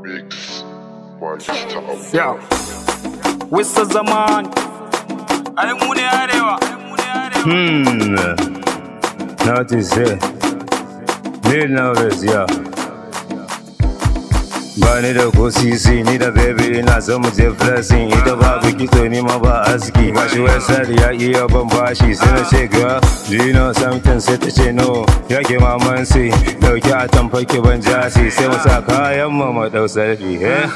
Mix by Star. Yeah. Wista zaman. Ai mu ne arewa. Notice it. Lil Notice, yeah. Ba ni da ko sisi, ni da baby ina son mu je flexing. Ita babu kitso, ni ma ba aski. Gashi website ya iya ban bashi. Sai na ce, "Girl, do you know something?" Sai ta ce, "No." Ya ke maman si, dauki a tamfaki ban jasi. Sai mu sa kayan mu mu dau selfie, eh.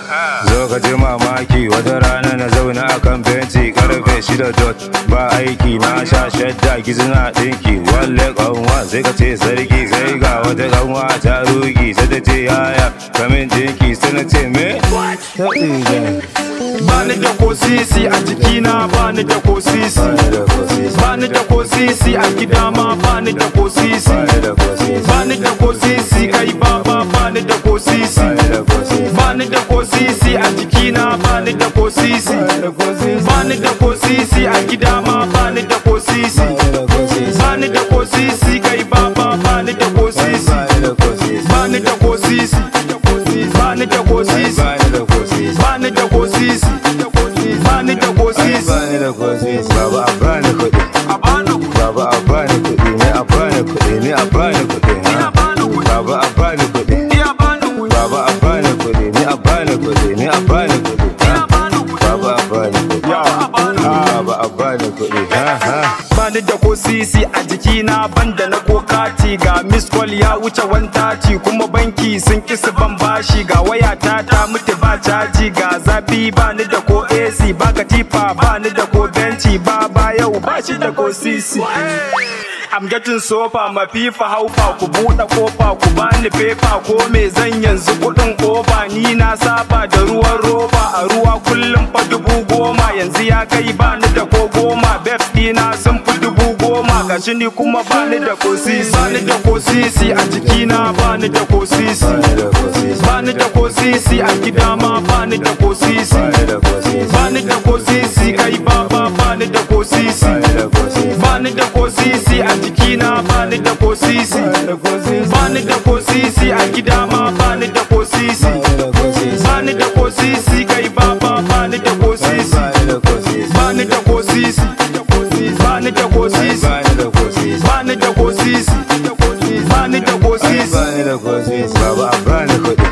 Zo ka ji mamaki, wata rana na zauna akan benci karfe 6 dot. Ba aiki, na sha shadda gizina dinki. Walle kanwa sai ka ce sarki. Sai ga wata kanwa ta rugi. Sai ta ce, "Yaya kamin dinki?" Sai na ce, "Me?" Ba ni da ko sisi a jikina, ba ni da ko sisi. Ba ni da ko sisi a gida ma, ba ni da ko sisi. Ba ni da ko sisi, kai baba, ba ni da ko sisi. Ba ni da ko sisi a jikina, ba ni da ko sisi. Ba ni da ko sisi a gida ma, ba ni da ko sisi. Ba ni da ko sisi, kai baba, ba ni da ko sisi. Ba ni da ko sisi. Ba ni da ko sisi. Ba ni da ko sisi. Ba ni da ko sisi. Baba a bani kuɗi. Baba a bani kuɗi, ni a bani kuɗi, ni a bani kuɗi. Baba a bani kuɗi. Baba a bani kuɗi, ni a bani kuɗi, ni a bani kuɗi. Baba a bani kuɗi. Baba a bani kuɗi. Ha ha. Bani da ko sisi a jikina, banda na ko kati. Ga miss call ya wuce 130, kuma banki sun ki su ban bashi. Ga wayata ta mutu ba caji, ga zafi, bani da ko AC, ba katifa, bani da ko benci. Ba ba yau ba shi da ko sisi. I'm getting sofa, mafifa haufa, ku buɗe kofa, ku bani fefa, ko me zan yanzu kuɗin oba. Ni na saba da ruwan roba, a ruwa kullum fa 10,000, yanzu ya kai bani da ko 10. Babes ɗina sun fi 10,000, gashi ni kuma bani da ko sisi. Bani da ko sisi a jikina, bani da ko sisi. Bani da ko sisi a gida ma, bani da ko sisi. Bani da ko sisi, kai baba, bani da ko sisi. Bani da ko sisi a jikina, bani da ko sisi. Bani da ko sisi a gida ma, bani da ko sisi. Bani da ko sisi, kai baba, bani da ko sisi. Bani da ko sisi. Bani da ko sisi. Bani da ko sisi. Bani da ko sisi. Baba a bani kuɗi.